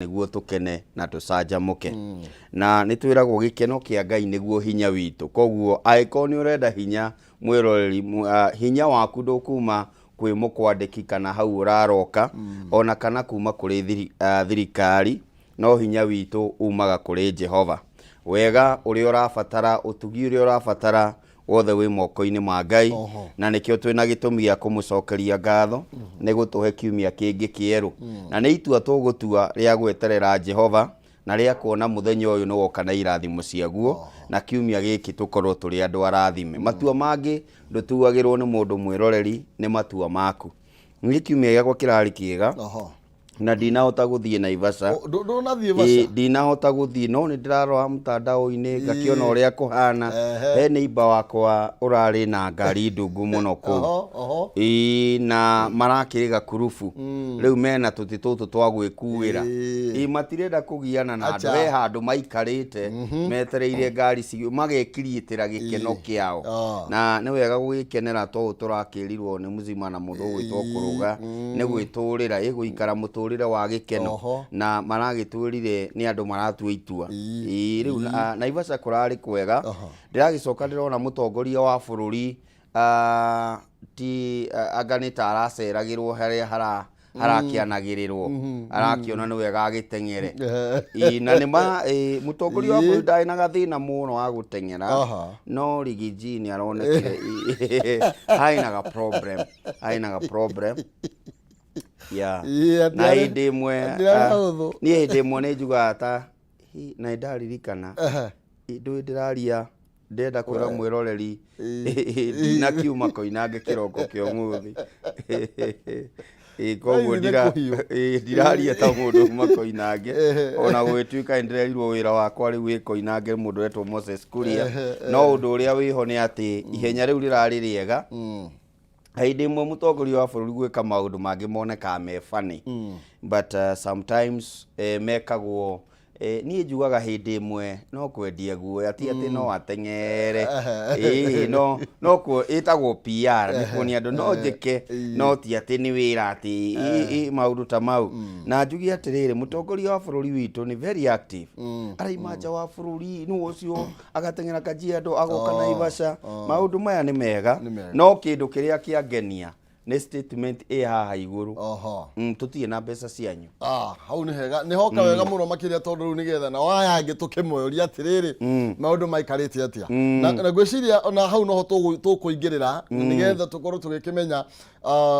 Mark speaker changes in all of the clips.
Speaker 1: Nĩguo tũkene na tũcanjamũke. Na nĩ twĩragwo gĩkeno kĩa Ngai nĩguo hinya witũ. Koguo angĩkorwo nĩ ũrenda hinya mwĩroreri, hinya waku ndũkuma kwĩ mũkwandĩki kana hau ũraroka, ona kana kuma kũrĩ thirikari, no hinya witũ umaga kũrĩ Jehova. Wega ũrĩa ũrabatara, ũtugi ũrĩa ũrabatara, wothe wĩ moko-inĩ ma Ngai. Na nĩkĩo twĩna gĩtũmi gĩa kũmũcokeria ngatho nĩ gũtũhe kiumia kĩngĩ kĩerũ. Na nĩ itua tũgũtua rĩa gweterera Jehova na rĩa kuona mũthenya ũyũ nĩ woka na irathimo ciaguo, na kiumia gĩkĩ tũkorwo tũrĩ andũ arathime. Matua mangĩ ndũtuagĩrwo nĩ mũndũ mwĩroreri, nĩ matua maku. Niĩ kiumia gĩakwa kĩrarĩ kĩega na ndinahota gũthiĩ Naivasha.
Speaker 2: O, ndũnathiĩ Vasha?
Speaker 1: Ndinahota gũthiĩ, no nĩ ndĩrarora mtandao-inĩ ngakĩona ũrĩa kũhana. He neighbor wakwa ũrarĩ na ngari ndungu mũno kũu.
Speaker 2: Oho, oho.
Speaker 1: Ĩĩ, na marakĩrĩ gakurubu rĩu mena tũtĩ tũtũ twa gwĩkuĩra. Ĩĩ, matirenda kũgiana na andũ. He handũ maikarĩte metereire ngari magekiriĩtĩra gĩkeno kĩao. Na nĩ wega gũgĩkenera to ũũ tũrakĩrirwo nĩ mzima na mũndũ ũgwĩtwo kũrũga nĩ gwĩtũrĩra, ĩ gũikara mũtũrĩre wa gĩkeno. Na maragĩtwĩrire nĩ andũ maratua itua. Ĩĩ, rĩu Naivasha kũrarĩ kwega. Ndĩragĩcoka ndĩrona mũtongoria wa bũrũri ti anga nĩ ta araceragĩrwo harĩa harakĩanagĩrĩrwo, arakĩona nĩ wega agĩteng'ere. Ĩĩ, na nĩ ma ĩĩ, mũtongoria wa bũrũri ndarĩ na gathĩna mũno wa gũteng'era, no Riggy G nĩ aronekire arĩ na ga problem, arĩ na ga problem. Yeah.
Speaker 2: Ĩĩ,
Speaker 1: na hĩndĩ ĩmwe
Speaker 2: hatirarĩ hahũthũ.
Speaker 1: Niĩ hĩndĩ ĩmwe nĩ njugaga ta hi, na nĩ ndaririkana ndũĩ ndĩraria, ndĩrenda kwĩra mwĩroreri ndinakiuma Koinange kĩroko kĩa ũmũthĩ. Ĩĩ, koguo
Speaker 2: Thaa ici nĩ kũhiũ.
Speaker 1: Ĩĩ, ndiraria ta mũndũ uma Koinange, ona gũgĩtuĩka nĩ ndĩrerirwo wĩra wakwa rĩu wĩ Koinange mũndũ wetwo Moses Kuria. No ũndũ ũrĩa wĩho nĩ atĩ ihenya rĩu rĩrarĩ rĩega. Hĩndĩ ĩmwe mũtongoria wa bũrũri gwĩka maũndũ mangĩ monekaga me funny, but sometimes mekagwo niĩ njugaga hĩndĩ ĩmwe no kwendia guoya, ti atĩ no ateng'ere. Ĩĩ, no ĩtagwo PR nĩ kuonia andũ no njĩke, no ti atĩ nĩ wĩra atĩ ĩ, maũndũ ta mau. Na njuge atĩrĩrĩ, mũtongoria wa bũrũri witũ nĩ very active, araima nja wa bũrũri nĩ ũcio agateng'era Kajiado, agoka Naivasha. Maũndũ maya nĩ mega.
Speaker 2: Nĩ mega.
Speaker 1: No kĩndũ kĩrĩa kĩangenia nĩ statement ĩ haha igũrũ. Tũtirĩ na mbeca cianyu.
Speaker 2: Ah, hau nĩ hega, nĩ hoka wega mũno makĩria, tondũ rĩu nĩgetha na waya angĩ tũkĩmoria atĩrĩrĩ, maũndũ maikarĩte atĩa. Na ngwĩciria ona hau noho tũkũingĩrĩra nĩgetha tũkorwo tũgĩkĩmenya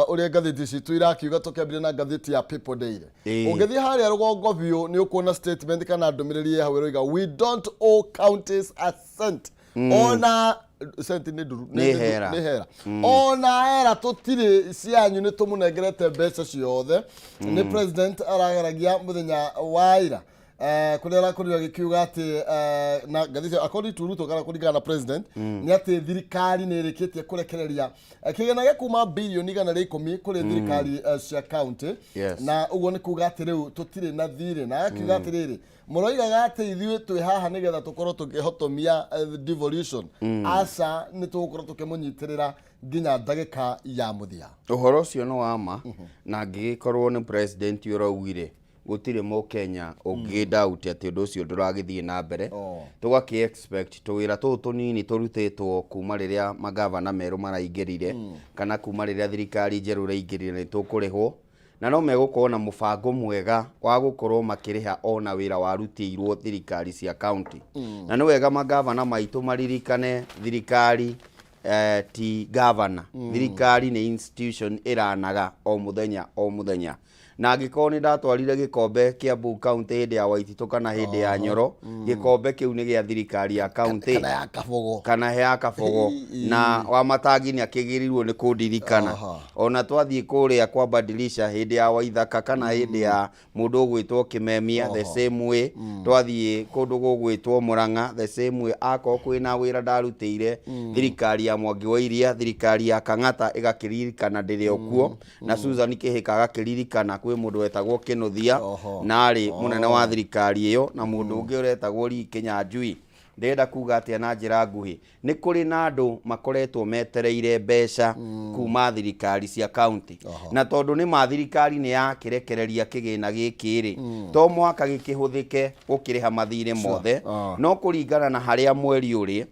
Speaker 2: ũrĩa ngathĩti citũ irakiuga, tũkĩambĩrĩria na ngathĩti ya People Daily. Ũngĩthiĩ harĩa rũgongo biũ nĩ ũkuona statement kana ndũmĩrĩri ĩ hau ĩroiga, "We don't owe counties a cent." Ona cent nĩ nduru.
Speaker 1: Nĩ hera.
Speaker 2: Nĩ hera. Ona hera tũtirĩ cianyu, nĩ tũmũnengerete mbeca ciothe. Nĩ president arageragia mũthenya wa ira, kũrĩa arakorirwo agĩkiuga atĩ na ngathĩti according to Ruto kana kũringana na president nĩ atĩ thirikari nĩ ĩrĩkĩtie kũrekereria kĩgĩna gĩa kuma bilioni 110 kũrĩ thirikari cia county. Na ũguo nĩ kuga atĩ rĩu tũtirĩ na thirĩ, na akiuga atĩrĩrĩ, mũroigaga atĩ ithuĩ twĩ haha nĩgetha tũkorwo tũkĩhotomia devolution. Aca, nĩ tũgũkorwo tũkĩmũnyitĩrĩra nginya ndagĩka ya mũthia.
Speaker 1: Ũhoro ũcio nĩ wa ma, na angĩgĩkorwo nĩ president ũraugire, gũtirĩ mũkenya ũngĩ doubt atĩ ũndũ ũcio ndũragĩthiĩ na mbere. Tũgakĩ expect tũwĩra tũtũ tũnini tũrutĩtwo kuma rĩrĩa magavana merũ maraingĩrire kana kuma rĩrĩa thirikari njerũ ĩraingĩrire nĩ tũkũrĩhwo, na no megũkorwo na mũbango mwega wa gũkorwo makĩrĩha ona wĩra warutĩirwo thirikari cia county. Na nĩ wega magavana maitũ maririkane thirikari ti gavana, thirikari nĩ institution ĩranaga o mũthenya o mũthenya. Na angĩkorwo nĩ ndatwarire gĩkombe Kiambu County hĩndĩ ya Waititũ kana hĩndĩ ya Nyoro, gĩkombe kĩu nĩ gĩa thirikari ya county.
Speaker 2: Kana ya Kabogo.
Speaker 1: Kana ya Kabogo. Na Wamatangi nĩ akĩgĩrĩirwo nĩ kũndirikana. Ona twathiĩ kũrĩa kwa Badilisha hĩndĩ ya Waithaka kana hĩndĩ ya mũndũ ũgwĩtwo Kĩmemia, the same way. Twathiĩ kũndũ gũgwĩtwo Murang'a, the same way. Akorwo kwĩna wĩra ndarutĩire thirikari ya Mwangi wa Iria, thirikari ya Kang'ata ĩgakĩririkana ndĩrĩ o kuo, na Susan Kĩhĩka agakĩririkana kwĩ mũndũ wetagwo Kĩnũthia na arĩ mũnene wa thirikari ĩyo, na mũndũ ũngĩ ũretagwo Lee Kinyanjui. Ndĩrenda kuga atĩa na njĩra nguhĩ? Nĩ kũrĩ na andũ makoretwo metereire mbeca kuma thirikari cia kaunti, na tondũ nĩ ma thirikari nĩ yakĩrekereria kĩgĩna gĩkĩ rĩ, to mũhaka gĩkĩhũthĩke gũkĩrĩha mathirĩ mothe, no kũringana na harĩa mweri ũrĩ.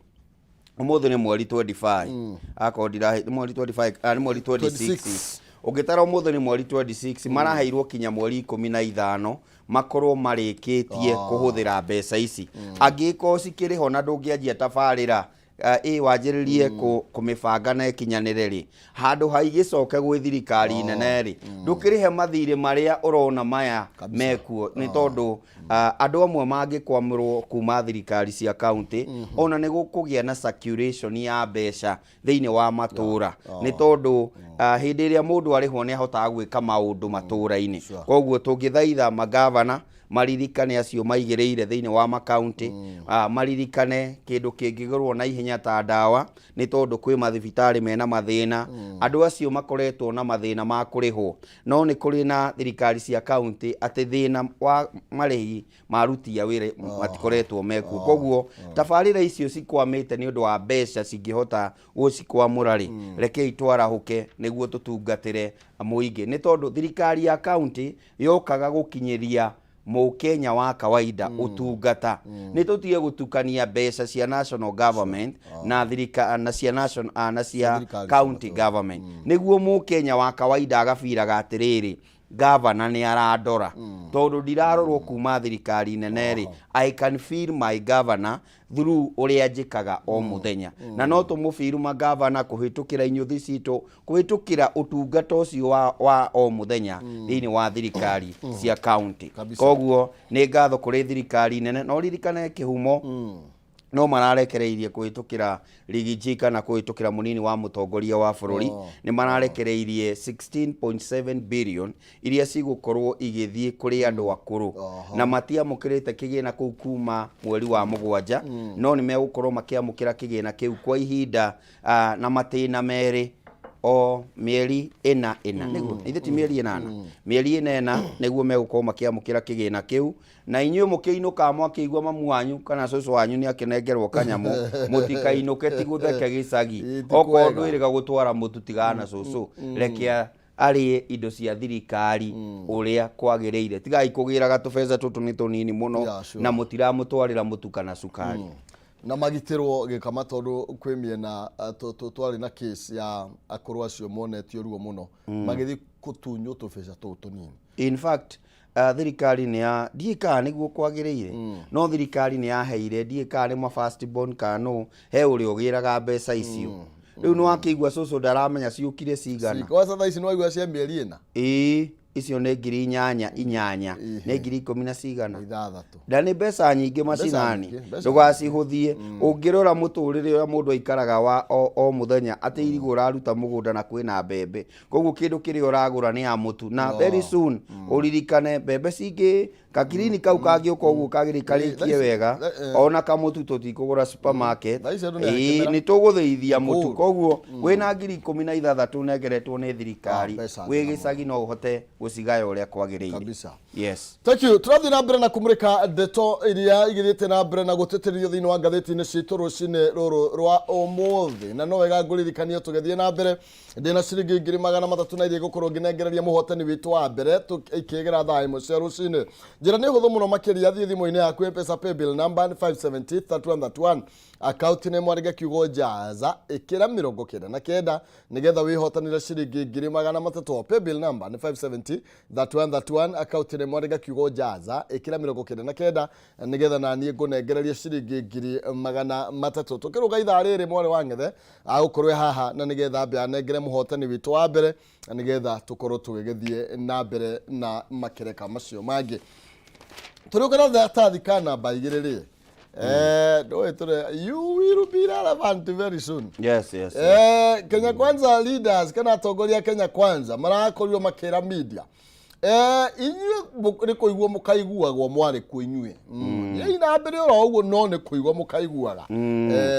Speaker 1: Ũmũthĩ nĩ mweri 25, akorwo ndirahe, nĩ mweri 25, nĩ mweri 26.
Speaker 2: 26.
Speaker 1: Ũngĩtara ũmũthĩ nĩ mweri 26, maraheirwo kinya mweri 15 makorwo marĩkĩtie kũhũthĩra mbeca ici. Angĩkorwo cikĩrĩ ho na ndũngĩanjia tabarĩra ĩ wanjĩrĩrie kũmĩbanga na ĩkinyanĩre rĩ, handũ ha igĩcoke gwĩ thirikari nene rĩ, ndũkĩrĩhe mathirĩ marĩa ũrona maya mekuo, nĩ tondũ andũ amwe mangĩkwamũrwo kuma thirikari cia kaunti, ona nĩ gũkũgĩa na circulation ya mbeca thĩinĩ wa matũra, nĩ tondũ hĩndĩ ĩrĩa mũndũ arĩhwo nĩ ahotaga gwĩka maũndũ matũra-inĩ. Koguo tũngĩthaitha magavana maririkane acio maigĩrĩire thĩinĩ wa makaunti, maririkane kĩndũ kĩngĩgũrwo na ihenya ta ndawa, nĩ tondũ kwĩ mathibitarĩ mena mathĩna, andũ acio makoretwo na mathĩna ma kũrĩhwo, no nĩ kũrĩ na thirikari cia kaunti atĩ thĩna wa marĩhi ma aruti a wĩra matikoretwo mekuo. Koguo tabarĩra icio cikwamĩte nĩ ũndũ wa mbeca cingĩhota gũcikwamũra rĩ, rekei twarahũke nĩguo tũtungatĩre mũingĩ, nĩ tondũ thirikari ya kaunti yokaga gũkinyĩria mũkenya wa kawaida ũtungata. Nĩ tũtige gũtukania mbeca cia national government na thirika na cia national, na cia
Speaker 2: thirikari cia
Speaker 1: county government, nĩguo mũkenya wa kawaida agabiraga atĩrĩrĩ, gavana nĩ arandora, tondũ ndirarorwo kuma thirikari nene rĩ, I can feel my governor through ũrĩa njĩkaga o mũthenya, na no tũmũbiru magavana kũhĩtũkĩra inyũthi citũ, kũhĩtũkĩra ũtungata ũcio wa o mũthenya thĩinĩ wa thirikari cia county.
Speaker 2: Kabisa.
Speaker 1: Koguo nĩ ngatho kũrĩ thirikari nene, no ririkane kĩhumo no mararekereirie kũhĩtũkĩra Rigiji kana kũhĩtũkĩra mũnini wa mũtongoria wa bũrũri, nĩ mararekereirie 16.7 billion iria cigũkorwo igĩthiĩ kũrĩ andũ akũrũ, na matiamũkĩrĩte kĩgĩna kũu kuma mweri wa 7, no nĩ megũkorwo makĩamũkĩra kĩgĩna kĩu kwa ihinda na matĩna merĩ o mĩeri ĩna ĩna, nĩguo ithe ti mĩeri ĩnana, mĩeri ĩna ĩna, nĩguo megũkorwo makĩamũkĩra kĩgĩna kĩu. Na inyuĩ mũkĩinũka mwakĩigua mamu wanyu kana cũcũ wanyu nĩ akĩnengerwo kanyamũ, mũtikainũke ti gũtheke gĩcagi.
Speaker 2: Ĩ, ti
Speaker 1: Okorwo
Speaker 2: kwega.
Speaker 1: ndwĩrĩga gũtwara mũtu, tigana na cũcũ, reke arĩe indo cia thirikari ũrĩa kwagĩrĩire. Tigai kũgĩraga tũbeca tũtũ nĩ tũnini mũno,
Speaker 2: Yeah, sure.
Speaker 1: na mũtiramũtwarĩra mũtu kana cukari.
Speaker 2: Na magitĩrwo gĩkama, tondũ kwĩ mĩena twarĩ na case ya akũrũ acio monetio ruo mũno magĩthiĩ kũtunywo tũbeca tũu tũnini.
Speaker 1: In fact, thirikari nĩ ya ndiĩ kana nĩguo kwagĩrĩire, no thirikari nĩ yaheire, ndiĩ kana nĩ ma first born kana no he ũrĩa ũgĩraga mbeca icio. Rĩu nĩ wakĩigua cũcũ ndaramenya ciũkire cigana.
Speaker 2: Kwanza thaa ici nĩ waigua cia mĩeri 4.
Speaker 1: Ĩĩ, icio nĩ ngiri inyanya inyanya, nĩ ngiri ikũmi na cigana?
Speaker 2: 6.
Speaker 1: Na nĩ mbeca nyingĩ macinani.
Speaker 2: Nyingĩ, mbeca.
Speaker 1: Ndũgacihũthie. Ũngĩrora mũtũrĩre ũrĩa mũndũ aikaraga wa o mũthenya, atĩ irigũ ũraruta mũgũnda na kwĩna mbembe, koguo kĩndũ kĩrĩa ũragũra nĩ ya mũtu, na very soon ũririkane mbembe cingĩ kakirini kau kangĩũka ũguo kagĩrĩ karĩkie wega, ona kamũtu tũtikũgũra supermarket.
Speaker 2: Thaa ici andũ nĩ
Speaker 1: Ĩĩ,
Speaker 2: akĩmera.
Speaker 1: nĩ tũgũthĩithia mũtu.
Speaker 2: Ngũrũ.
Speaker 1: Koguo wĩna ngiri 16 ũnengeretwo nĩ thirikari,
Speaker 2: Mbeca
Speaker 1: wĩ
Speaker 2: njega.
Speaker 1: gĩcagi no ũhote gũcigaya ũrĩa kwagĩrĩire.
Speaker 2: Kabisa.
Speaker 1: Yes.
Speaker 2: Thank you. Tũrathiĩ na mbere na kũmũrĩka ndeto iria igĩthiĩte na mbere na gũtĩtĩrithio thĩinĩ wa ngathĩti-inĩ citũ rũcinĩ rũrũ rwa ũmũthĩ, na no wega ngũririkanie tũgĩthiĩ na mbere ndĩna ciringi 300,000 na iria igũkorwo ngĩnengereria mũhotani witũ wa mbere ikĩgera thaa 1 cia rũcinĩ. Njĩra nĩ hũthũ mũno makĩria, thiĩ thimũ-inĩ yaku, M-Pesa paybill number 570 3131, akaunti nĩ mwandĩke kiugo jaza, ĩkĩra 99 nĩgetha wĩhotanĩre ciringi 300,000. Paybill number nĩ 570 3131, akaunti nĩ mwandĩke kiugo jaza, ĩkĩra 99 nĩgetha naniĩ ngũnengererie ciringi 300,000. Tũkĩrũga ithaa rĩrĩ, mwarĩ wa ng'ethe agũkorwo e haha na nĩgetha ambe anengere mũhotani witũ wa mbere na nĩgetha tũkorwo tũgĩgĩthiĩ na mbere na makereka macio mangĩ. Tũrĩũka na karatathi ka namba 2 rĩ, ndũĩ tũre you will be relevant very soon.
Speaker 1: Yes.
Speaker 2: Kenya Kwanza leaders kana atongoria a Kenya Kwanza marakorirwo makĩra media, inyuĩ nĩ kũigua mũkaiguagwo mwarĩ kuo inyuĩ. Thiĩi na mbere oro ũguo, no nĩ kũigua mũkaiguaga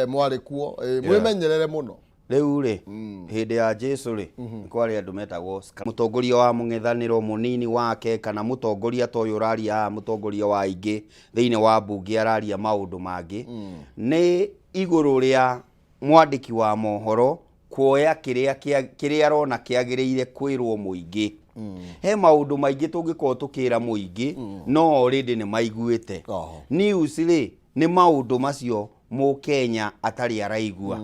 Speaker 2: mwarĩ kuo. Mwĩmenyerere mũno.
Speaker 1: Rĩu rĩ, hĩndĩ ya Jesu rĩ, nĩ kwarĩ andũ metagwo mũtongoria wa mũng'ethanĩro mũnini wake, kana mũtongoria ta ũyũ ũraria haha, mũtongoria wa aingĩ thĩinĩ wa mbunge araria maũndũ mangĩ, nĩ igũrũ rĩa mwandĩki wa mohoro kuoya kĩrĩa kĩrĩa arona kĩagĩrĩire kwĩrwo mũingĩ. He maũndũ maingĩ tũngĩkorwo tũkĩra mũingĩ, no already nĩ maiguĩte. News rĩ, nĩ maũndũ macio mũkenya atarĩ araigua,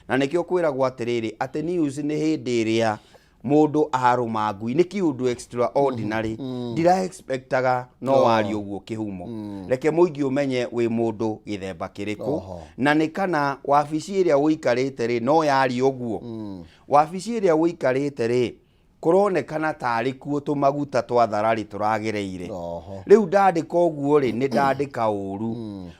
Speaker 1: na nĩkĩo kwĩragwo atĩrĩrĩ, atĩ news nĩ hĩndĩ ĩrĩa mũndũ arũma ngui, nĩ kĩũndũ extraordinary ndira expectaga no warie ũguo. Kĩhumo, reke mũingĩ ũmenye wĩ mũndũ gĩthemba kĩrĩkũ. Na nĩ kana wabici ĩrĩa ũikarĩte rĩ, no yaria ũguo, wabici ĩrĩa ũikarĩte rĩ, kũronekana tarĩ kuo tũmaguta twa thararĩ tũragereire. Rĩu ndandĩka ũguo rĩ, nĩ ndandĩka ũru.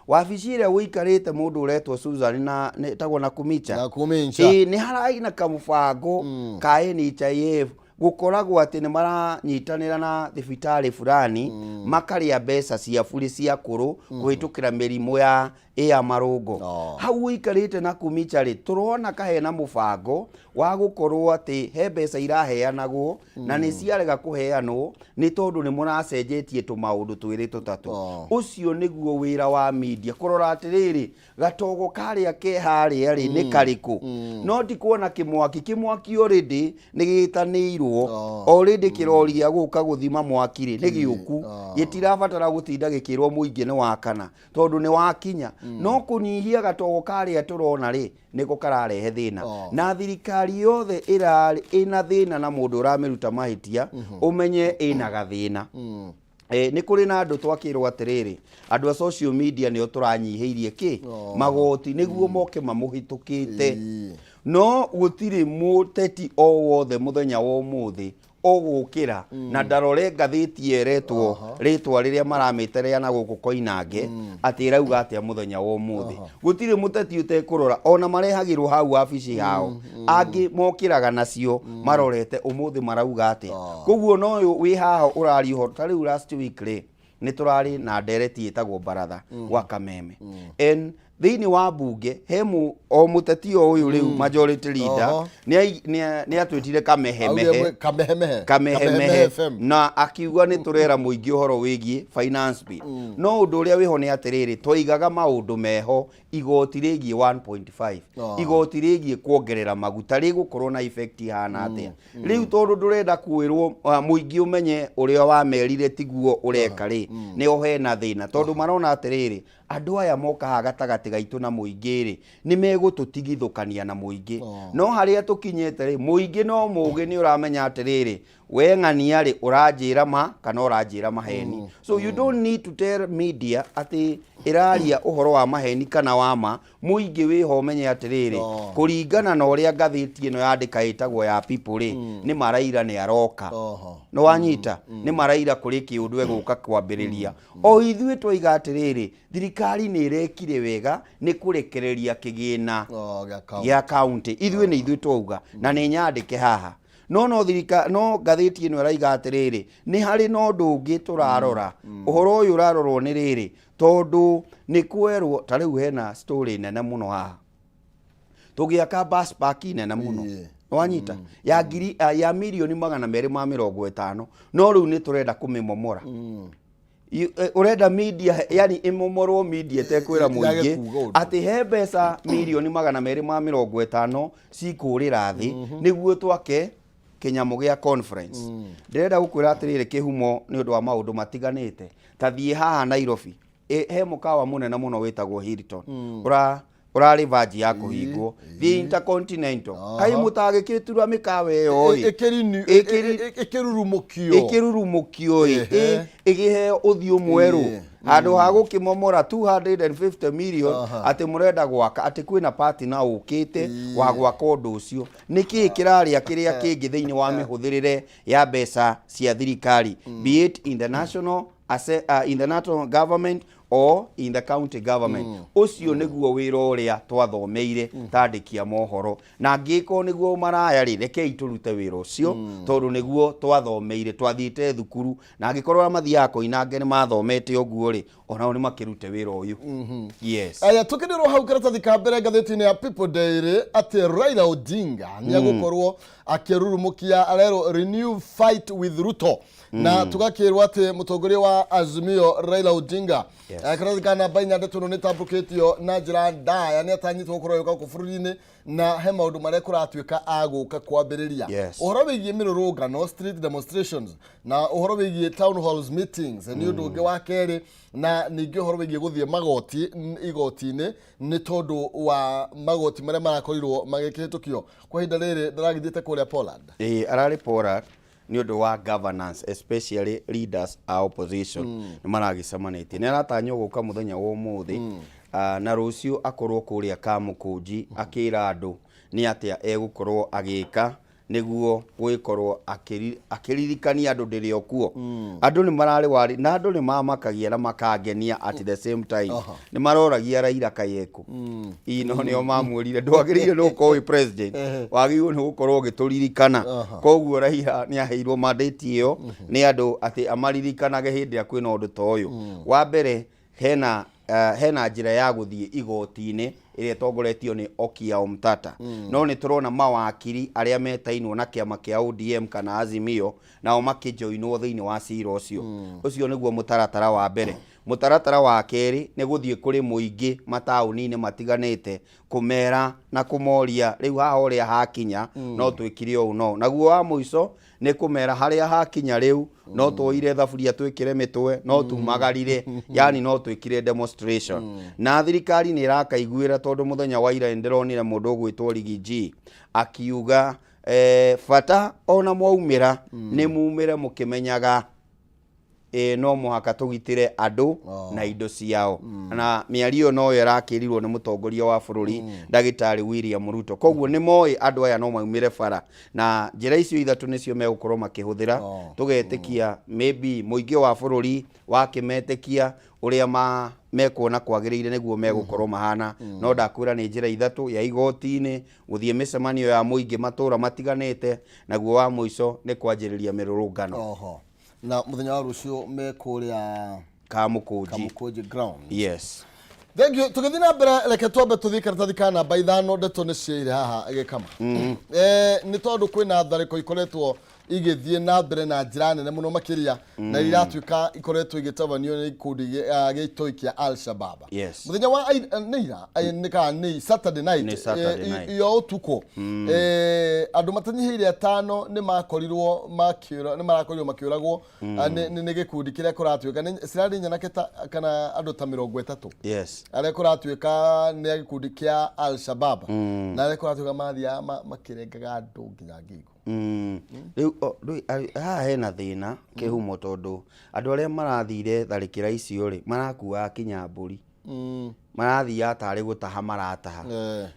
Speaker 1: Wabici ĩrĩa ũikarĩte, mũndũ ũretwo Susan na ĩtagwo na Kumicha.
Speaker 2: Na Kumincha.
Speaker 1: Ĩĩ, nĩ hararĩ na kamũbango ka NHIF, gũkoragwo atĩ nĩ maranyitanĩra na thibitarĩ fulani, makarĩa mbeca cia burĩ cia kũrũ kũhĩtũkĩra mĩrimũ ya ĩa marũngo. Hau ũikarĩte na Kumicha rĩ, tũrona kahena mũbango wa gũkorwo atĩ he mbeca iraheanagwo na nĩ ciarega kũheanwo nĩ tondũ nĩ mũracenjetie tũmaũndũ twĩrĩ tũtatũ. Ũcio nĩguo wĩra wa media, kũrora atĩrĩrĩ, gatogo karĩa ke harĩa rĩ, nĩ karĩkũ. No ti kuona kĩmwaki, kĩmwaki already nĩ gĩtanĩirwo. Already kĩroria gũka gũthima mwaki rĩ, nĩ gĩũku. Gĩtirabatara gũtinda gĩkĩrwo mũingĩ nĩ wakana, tondũ nĩ wakinya. No kũnyihia gatogo karĩa tũrona rĩ, nĩko kararehe thĩna. Na thirikari yothe ĩrarĩ ĩna thĩna na mũndũ ũramĩruta mahĩtia, ũmenye ĩna gathĩna. Nĩ kũrĩ na andũ twakĩrwo atĩrĩrĩ, andũ a social media nĩo tũranyihĩirie kĩ magoti nĩguo moke mamũhĩtũkĩte. No gũtirĩ mũteti o wothe mũthenya wa ũmũthĩ ũgũkĩra na ndarore ngathĩti ĩretwo rĩtwa rĩrĩa maramĩterea na gũkũ Koinange atĩ ĩrauga atĩa mũthenya wa ũmũthĩ. Gũtirĩ mũteti ũtekũrora, ona marehagĩrwo hau wabici hao, angĩ mokĩraga nacio marorete ũmũthĩ marauga atĩa. Koguo no wĩ haha ũraria ũhoro ta rĩu, last week rĩ, nĩ tũrarĩ na ndereti ĩtagwo baratha gwa Kameme, and thĩinĩ wa mbunge he o mũteti o ũyũ rĩu majority leader nĩ atwĩtire kamehemehe.
Speaker 2: Augire kamehemehe.
Speaker 1: Kamehemehe.
Speaker 2: FM.
Speaker 1: Na akiuga nĩ tũrera mũingĩ ũhoro wĩgiĩ finance bill, no ũndũ ũrĩa wĩho nĩ atĩrĩrĩ, twaigaga maũndũ meho, igoti rĩgiĩ 1.5, igoti rĩgiĩ kuongerera maguta rĩgũkorwo na effect ihana atĩa. Rĩu tondũ ndũrenda kwĩrwo, mũingĩ ũmenye ũrĩa wamerire tiguo ũreka rĩ, nĩho hena thĩna, tondũ marona atĩrĩrĩ, andũ aya moka haha gatagatĩ gaitũ na mũingĩ rĩ, nĩ megũtũtigithũkania na mũingĩ. No harĩa tũkinyĩte rĩ, mũingĩ no mũgĩ nĩ ũramenya atĩrĩrĩ, we ng'ania rĩ, ũranjĩra ma kana ũranjĩra maheni. So you don't need to tell media atĩ ĩraria ũhoro wa maheni kana wa ma. Mũingĩ wĩho ũmenye atĩrĩrĩ, kũringana na ũrĩa ngathĩti ĩno yandĩka ĩtagwo ya People rĩ, nĩ maraira nĩ aroka. Nĩ wanyita, nĩ maraira kũrĩ kĩũndũ egũka kwambĩrĩria. O ithuĩ twaiga atĩrĩrĩ, thirikari nĩ ĩrekire wega nĩ kũrekereria kĩgĩna
Speaker 2: Oh, gĩa kaunti.
Speaker 1: Gĩa kaunti. Ithuĩ nĩ ithuĩ twauga na nĩ nyandĩke haha, no thirika no ngathĩti ĩno ĩraiga atĩrĩrĩ, nĩ harĩ na ũndũ ũngĩ tũrarora. Ũhoro ũyũ ũrarorwo nĩ rĩrĩ, tondũ nĩ kwerwo ta rĩu hena story nene mũno haha, tũgĩaka bus park nene mũno. Wanyita, ya ngiri ya mirioni 250, no rĩu nĩ tũrenda kũmĩmomora. Ũrenda media yani ĩmomorwo, media ĩtekwĩra
Speaker 2: Yage
Speaker 1: mũingĩ
Speaker 2: kuga ũndũ.
Speaker 1: atĩ he mbeca mirioni 250 cikũrĩra thĩ nĩguo twake kĩnyamũ gĩa conference. Ndĩrenda gũkwĩra atĩrĩrĩ, kĩhumo, nĩ ũndũ wa maũndũ matiganĩte, ta thiĩ haha Nairobi, he mũkawa mũnene mũno wĩtagwo Hilton ũrarĩ vanji ya kũhingwo. Thiĩ Intercontinental, kaĩ mũtagĩkĩtura mĩkawa ĩyo ĩ?
Speaker 2: Ĩkĩrurumũkio.
Speaker 1: Ĩkĩrurumũkio ĩ, ĩgĩheo ũthiũ mwerũ handũ ha gũkĩmomora 250 million atĩ mũrenda gwaka, atĩ kwĩna partner ũkĩte wa gwaka ũndũ ũcio. Nĩ kĩĩ kĩrarĩa kĩrĩa kĩngĩ thĩinĩ wa mĩhũthĩrĩre ya mbeca cia thirikari, be it in the national government? Or in the county government. Ũcio nĩguo wĩra ũrĩa twathomeire ta andĩki a mohoro, na angĩkorwo nĩguo maraya rĩ, rekei tũrute wĩra ũcio, tondũ nĩguo twathomeire, twathiĩte thukuru. Na angĩkorwo arĩa mathiaga koinange nĩ mathomete ũguo rĩ, onao nĩ makĩrute wĩra ũyũ. Yes.
Speaker 2: Aya, tukĩnĩrwo hau karatathi ka mbere ngathĩti-inĩ ya People Daily atĩ Raila Odinga nĩ egũkorwo akĩrurumũkia, arerwo renew fight with Ruto, na tũgakĩrwo atĩ mũtongoria wa Azimio Raila Odinga, karatathi ka namba 4, ndeto ĩno nĩ tambũkĩtio na njĩra ndaya, nĩ atanyĩtwo gũkorwo agĩũka gũkũ bũrũri-inĩ, na he maũndũ marĩa kũratuĩka agũka kwambĩrĩria, ũhoro wĩgiĩ mĩrũrũngano, street demonstrations, na ũhoro wĩgiĩ town halls meetings nĩ ũndũ ũngĩ wa kerĩ, na ningĩ ũhoro wĩgiĩ gũthiĩ magoti igoti-inĩ nĩ tondũ wa magoti marĩa marakorirwo magĩkĩhĩtũkio. Kwa ihinda rĩrĩ ndaragĩthiĩte kũrĩa Poland.
Speaker 1: Ĩĩ, ararĩ Poland nĩ ũndũ wa governance, especially leaders a opposition nĩ maragĩcemanĩtie. Nĩ aratanywo gũka mũthenya wa ũmũthĩ, na rũciũ akorwo kũrĩa Kamũkũnji akĩra andũ nĩ atĩa egũkorwo agĩka nĩguo gwĩkorwo akĩririkania andũ ndĩrĩ o kuo. Andũ nĩ mararĩ wari na andũ nĩ mamakagia na makangenia at the same time. Nĩ maroragia Raila kaĩ ekũ ino, nĩo mamwĩrire ndwagĩrĩire nĩ gũkorwo wĩ president, wagĩrĩirwo nĩ gũkorwo ũgĩtũririkana. Koguo Raila nĩ aheirwo mandate ĩyo nĩ andũ atĩ amaririkanage hĩndĩ ĩrĩa kwĩna ũndũ ta ũyũ. Wa mbere, hena njĩra ya gũthiĩ igoti-inĩ ĩrĩa ĩtongoretio nĩ Okiya Omtata, no nĩ tũrona mawakiri arĩa metainwo na kĩama kĩa ODM kana Azimio nao makĩjoinwo thĩinĩ wa cira ũcio. Ũcio nĩguo mũtaratara wa mbere. Mũtaratara wa kerĩ nĩ gũthiĩ kũrĩ mũingĩ mataũni-inĩ matiganĩte kũmera na kũmoria rĩu haha ũrĩa hakinya no twĩkire ũũ, no naguo wa mũico nĩ kũmera harĩa hakinya rĩu no tuoire thaburia twĩkĩre mĩtwe, no tumagarire, yani no twĩkire demonstration. Na thirikari nĩ ĩrakaiguĩra, tondũ mũthenya wa ira nĩndĩronire mũndũ ũgwĩtwo Riggy G akiuga bata ona mwaumĩra nĩ mumĩre mũkĩmenyaga no mũhaka tũgitĩre andũ na indo ciao. Na mĩario noyo ĩrakĩrirwo nĩ mũtongoria wa bũrũri, ndagĩtarĩ William Ruto. Koguo nĩ moĩ andũ aya no maumĩre bara, na njĩra icio ithatũ nĩcio megũkorwo makĩhũthĩra. Tũgetĩkia maybe mũingĩ wa bũrũri wakĩmetĩkia ũrĩa ma mekuona kwagĩrĩire nĩguo megũkorwo mahana. No ndakwĩra nĩ njĩra ithatũ: ya igoti-inĩ, gũthiĩ mĩcemanio ya mũingĩ matũra matiganĩte, naguo wa mũico nĩ kwanjĩrĩria mĩrũrũngano.
Speaker 2: Oho, na mũthenya wa rũciũ me kũrĩa
Speaker 1: Kamũkũnji.
Speaker 2: Kamũkũnji ground.
Speaker 1: Yes.
Speaker 2: Thank you. Tũgĩthiĩ na mbere, reke twambe tũthiĩ karatathi ka namba 5. Ndeto nĩ ciaire haha gĩkama, nĩ tondũ kwĩna tharĩko ikoretwo igĩthiĩ na mbere na njĩra nene mũno makĩria, na iratuĩka ikoretwo igĩtabanio nĩ ikundi gĩtoi kĩa Al Shabab. Mũthenya wa nĩ ira, nĩ kana nĩ Saturday night?
Speaker 1: Nĩ Saturday night.
Speaker 2: Iyo ũtukũ, andũ matanyihĩire atano nĩ makorirwo makĩũra, nĩ marakorirwo makĩũragwo nĩ gĩkundi kĩrĩa kũratuĩka nĩ cirarĩ nyanake ta kana andũ ta 30 arĩa kũratuĩka nĩ a gĩkundi kĩa Al Shabab, na arĩa kũratuĩka mathiaga makĩrengaga andũ nginya ngingo.
Speaker 1: Rĩu haha hena thĩna kĩhumo, tondũ andũ arĩa marathire tharĩkĩra icio rĩ, marakuaga kinya mbũri, marathiaga tarĩ gũtaha marataha.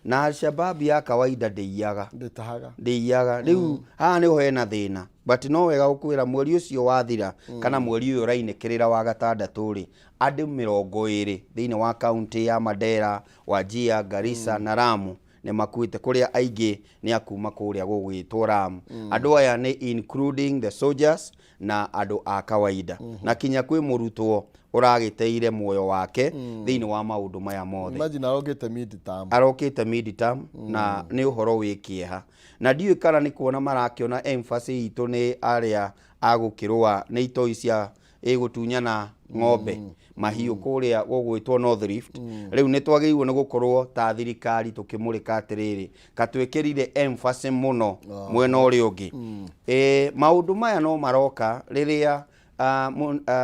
Speaker 1: Na Alshabab ya kawaida ndĩiyaga.
Speaker 2: Ndĩtahaga.
Speaker 1: Ndĩiyaga. Rĩu haha nĩho hena thĩna, but no wega gũkwĩra mweri ũcio wathira kana mweri ũyũ ũrainĩkĩrĩra wa gatandatũ rĩ, andũ 20 thĩinĩ wa kaunti ya Mandera, Wajir, Garissa na Lamu nĩ makuĩte, kũrĩa aingĩ nĩ akuma kũrĩa gũgwĩtwo Lamu. Andũ aya nĩ including the soldiers na andũ a kawaida, na kinya kwĩ mũrutwo ũragĩteire muoyo wake thĩinĩ wa maũndũ maya mothe.
Speaker 2: Imagine arokĩte mid-term.
Speaker 1: Arokĩte mid-term, na nĩ ũhoro wĩ kĩeha, na ndiũĩ kana nĩ kuona marakĩona emphasis itũ nĩ arĩa agũkĩrũa nĩ itoi cia ĩgũtunyana ng'ombe mahiũ kũrĩa gũgwĩtwo North Rift. Rĩu nĩ twagĩrĩirwo nĩ gũkorwo ta thirikari tũkĩmũrĩka atĩrĩrĩ, katwĩkĩrire emphasis mũno mwena ũrĩa ũngĩ. Maũndũ maya no maroka rĩrĩa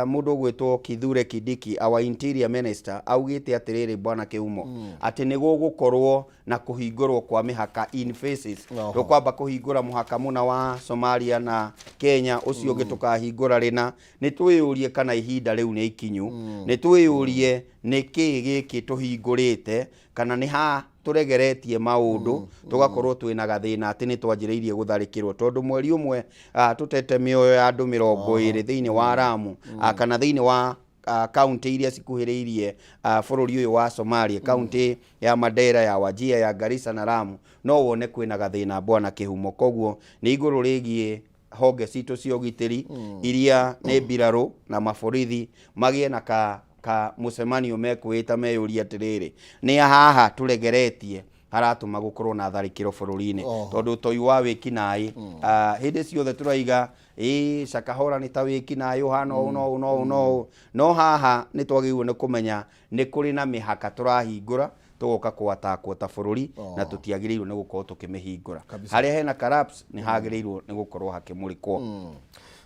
Speaker 1: mũndũ ũgwĩtwo Kithure Kindiki, our interior minister, augĩte atĩrĩrĩ, bwana Kĩhumo, atĩ nĩ gũgũkorwo na kũhingũrwo kwa mĩhaka in phases. Tũkwamba kũhingũra mũhaka mũna wa Somalia na Kenya, ũcio ũngĩ tũkahingũra rĩna. Nĩ twĩyũrie kana ihinda rĩu nĩ ikinyu. Nĩ twĩyũrie nĩ kĩĩ gĩkĩ tũhingũrĩte, kana nĩ ha tũregeretie maũndũ tũgakorwo twĩna gathĩna atĩ nĩ twanjĩrĩirie gũtharĩkĩrwo, tondũ mweri ũmwe tũtete mĩoyo ya andũ 20 thĩinĩ wa Lamu, kana thĩinĩ wa kaunti iria cikuhĩrĩirie bũrũri ũyũ wa Somalia, kaunti ya Mandera, ya Wajir, ya Garissa na Lamu, no wone kwĩna gathĩna bwana Kĩhumo. Koguo nĩ igũrũ rĩgiĩ honge citũ cia ũgitĩri iria nĩ mbirarũ na maborithi magĩe na ka mũcemanio mekwĩta meyũrie atĩrĩrĩ, nĩ haha tũregeretie haratũma gũkorwo na tharĩkĩro bũrũri-inĩ? Tondũ ũtoi wa wĩkinaĩ, hĩndĩ ciothe tũraiga ĩĩ Shakahola nĩ ta wĩkinaĩ ũhana ũũ no ũũ no ũũ no ũũ, no haha nĩ twagĩrĩirwo nĩ kũmenya nĩ kũrĩ na mĩhaka tũrahingũra tũgoka kũatakwo ta bũrũri, na tũtiagĩrĩirwo nĩ gũkorwo tũkĩmĩhingũra. Harĩa hena collapse nĩ hagĩrĩirwo nĩ gũkorwo hakĩmũrĩkwo.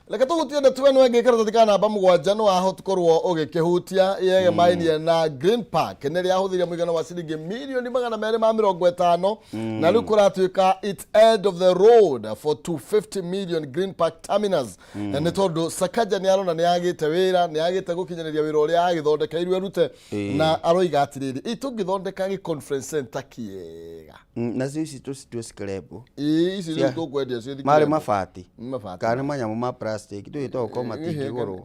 Speaker 2: Reke tũhutie ndeto ĩno ĩngĩ, karatathi ka namba 7 nĩ wahota korwo ũgĩkĩhutia yegemainie na Green Park nĩ rĩahũthĩire mũigana wa ciringi mirioni 250, na rĩu kũratuĩka it's end of the road for 250 million Green Park terminus, na nĩ tondũ Sakaja nĩ arona nĩ agĩte wĩra, nĩ agĩte gũkinyanĩria wĩra ũrĩa agĩthondekeirwo arute, na aroiga atĩrĩrĩ, ĩ tũngĩthondeka gĩ conference center kĩega.
Speaker 1: Nacio ici tũcitue scrap.
Speaker 2: Ĩ ici rĩu tũkwendia ciĩ
Speaker 1: marĩ mabati.
Speaker 2: Mabati.
Speaker 1: Kana nĩ manyamũ ma plastic tũĩ tokorwo matingĩgũrwo.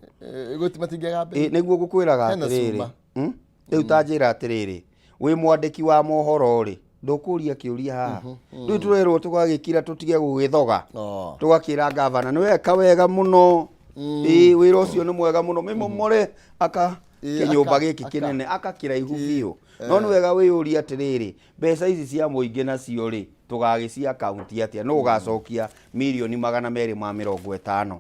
Speaker 2: Matingĩaga mbei.
Speaker 1: Ĩ, nĩguo ngũkwĩraga
Speaker 2: Hena
Speaker 1: atĩrĩrĩ,
Speaker 2: cuma.
Speaker 1: Rĩu ta njĩra atĩrĩrĩ, wĩ mwandĩki wa mohoro rĩ, ndũkũria kĩũria haha rĩu tũrerwo tũgagĩkira tũtige gũgĩthoga, tũgakĩra gavana nĩ weka wega mũno, ĩ wĩra ũcio nĩ mwega mũno, mĩmomore aka kĩnyũmba gĩkĩ kĩnene aka kĩraihu biũ. No nĩ wega wĩyũrie atĩrĩrĩ, mbeca ici cia mũingĩ nacio rĩ, tũgagĩcia akaunti atĩa? Nũ ũgacokia mirioni 250?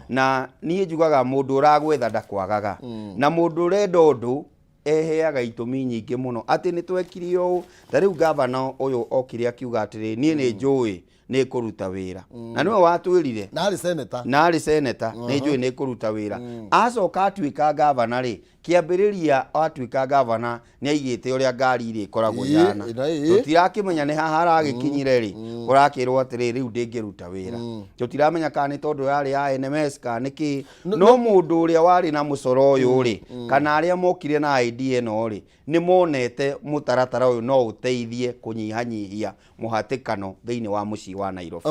Speaker 1: Na niĩ njugaga mũndũ ũragwetha ndakwagaga, na mũndũ ũrenda ũndũ eheaga itũmi nyingĩ mũno atĩ nĩ twekire ũũ. Ta rĩu gavana ũyũ okire akiuga atĩrĩ, niĩ nĩ njũĩ nĩ kũruta wĩra, na nĩwe watwĩrire.
Speaker 2: Na arĩ senator.
Speaker 1: Na arĩ seneta, nĩ njũĩ nĩ kũruta wĩra. Acoka atuĩka gavana rĩ, kĩambĩrĩria atuĩka gavana nĩ aigĩte ũrĩa ngari irĩkoragwo ihana. Tũtirakĩmenya nĩ haha haragĩkinyire rĩ, kũrakĩrwo atĩrĩ, rĩu ndĩngĩruta wĩra. Tũtiramenya kana nĩ tondũ yarĩ ya NMS kana nĩ kĩ, no mũndũ ũrĩa warĩ na mũcoro ũyũ rĩ, kana arĩa mokire na idea ĩno rĩ, nĩ monete mũtaratara ũyũ no ũteithie kũnyihanyihia mũhatĩkano thĩinĩ wa mũciĩ wa Nairobi.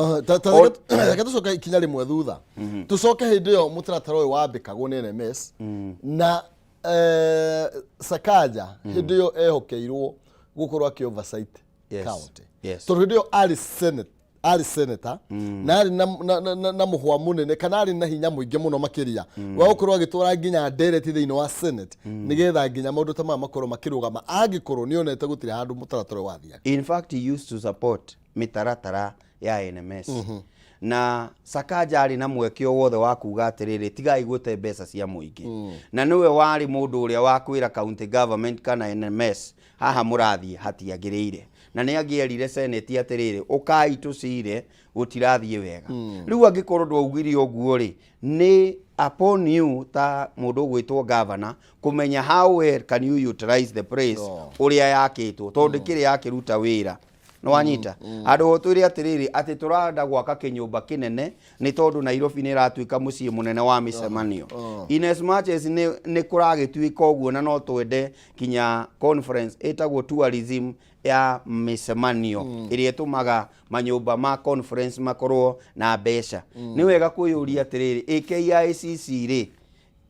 Speaker 2: Reke tũcoke ikinya rĩmwe thutha, tũcoke hĩndĩ ĩyo mũtaratara ũyũ wambĩkagwo nĩ NMS na Sakaja hĩndĩ ĩyo ehokeirwo gũkorwo akĩ oversight county, tondũ hĩndĩ ĩyo arĩ senate, arĩ senator, na arĩ na mũhwa mũnene kana arĩ na hinya mũingĩ mũno makĩria wa gũkorwo agĩtwara nginya ndereti thĩinĩ wa senate, nĩgetha nginya maũndũ ta maya makorwo makĩrũgama angĩkorwo nĩonete gũtirĩ handũ mũtaratara ũyũ wathiaga.
Speaker 1: In fact, he used to support mĩtaratara ya NMS, na Sakaja arĩ na mweke o wothe wa kuga atĩrĩrĩ, tigai gũte mbeca cia mũingĩ, na nĩwe warĩ mũndũ ũrĩa wa kwĩra county government kana NMS haha mũrathiĩ hatiagĩrĩire, na nĩ angĩerire senate atĩrĩrĩ, ũkai tũcire gũtirathiĩ wega. Rĩu angĩkorwo ndwaugire ũguo rĩ, nĩ upon you ta mũndũ ũgwĩtwo governor kũmenya how well can you utilize the place ũrĩa yakĩtwo, tondũ ndĩkĩrĩ yakĩruta wĩra. Nĩ wanyita handũ ho twĩre atĩrĩrĩ, atĩ tũrenda gwaka kĩnyũmba kĩnene nĩ tondũ Nairobi nĩ ĩratuĩka mũciĩ mũnene wa mĩcemanio. In as much as nĩ kũragĩtuĩka ũguo, na no twende kinya conference ĩtagwo tourism ya mĩcemanio ĩrĩa ĩtũmaga manyũmba ma conference makorwo na mbeca, nĩ wega kwĩyũria atĩrĩrĩ, ĩ KICC rĩ,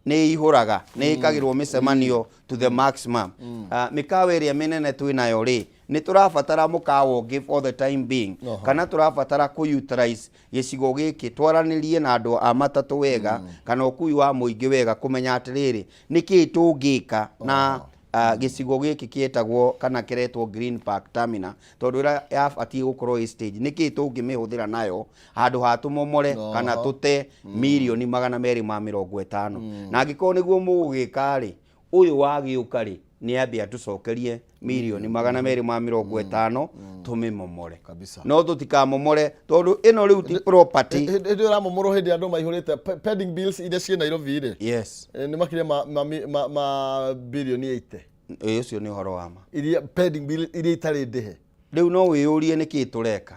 Speaker 1: nĩ ihũraga, nĩ ĩkagĩrwo mĩcemanio to the maximum? Mĩkawa ĩrĩa mĩnene twĩ nayo rĩ, nĩ tũrabatara mũkawa ũngĩ for the time being, kana tũrabatara kũ utilize gĩcigo gĩkĩ, twaranĩrie na andũ a matatũ wega kana ũkui wa mũingĩ wega, kũmenya atĩrĩrĩ, nĩkĩĩ tũngĩka na gĩcigo gĩkĩ kĩetagwo kana kĩretwo Green Park Terminal, tondũ ĩrĩa yabatiĩ gũkorwo ĩ stage, nĩkĩĩ tũngĩmĩhũthĩra nayo handũ ha tũmomore kana tũte mirioni 250? Na angĩkorwo nĩguo mũgũgĩka rĩ, ũyũ wagĩũka rĩ, nĩ ambe atũcokerie mirioni 250 tũmĩmomore. No tũtikamomore tondũ ĩno rĩu ti property.
Speaker 2: Hĩndĩ ĩyo ĩramomorwo, hĩndĩ andũ maihũrĩte pending bills iria ciĩ Nairobi rĩ, nĩ makĩria ma birioni 80.
Speaker 1: Ĩ, ũcio nĩ ũhoro wa ma.
Speaker 2: Iria pending bill iria itarĩ ndĩhe.
Speaker 1: Rĩu no wĩyũrie nĩkĩĩ tũreka.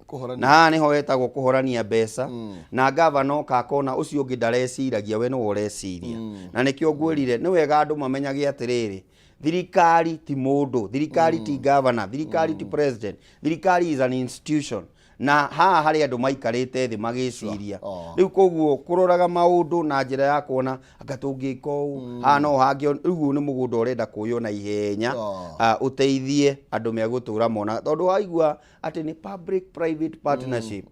Speaker 2: Kũhorania.
Speaker 1: Na haha nĩho hetagwo kũhorania mbeca, na gavana oka akona ũcio ũngĩ ndareciragia, we nĩwe ũreciria. Na nĩkĩo ngwĩrire nĩ wega andũ mamenyage atĩrĩrĩ, thirikari ti mũndũ, thirikari ti gavana, thirikari ti president, thirikari is an institution. Na haha harĩ andũ maikarĩte thĩ magĩciria.
Speaker 2: Oh.
Speaker 1: Rĩu koguo kũroraga maũndũ na njĩra ya kuona anga tũngĩka ũũ haha no hangĩ, rĩu ũyũ nĩ mũgũnda ũrenda kũywo na ihenya.
Speaker 2: Oh.
Speaker 1: Ũteithie andũ megũtũra mona, tondũ waigua atĩ nĩ public private partnership,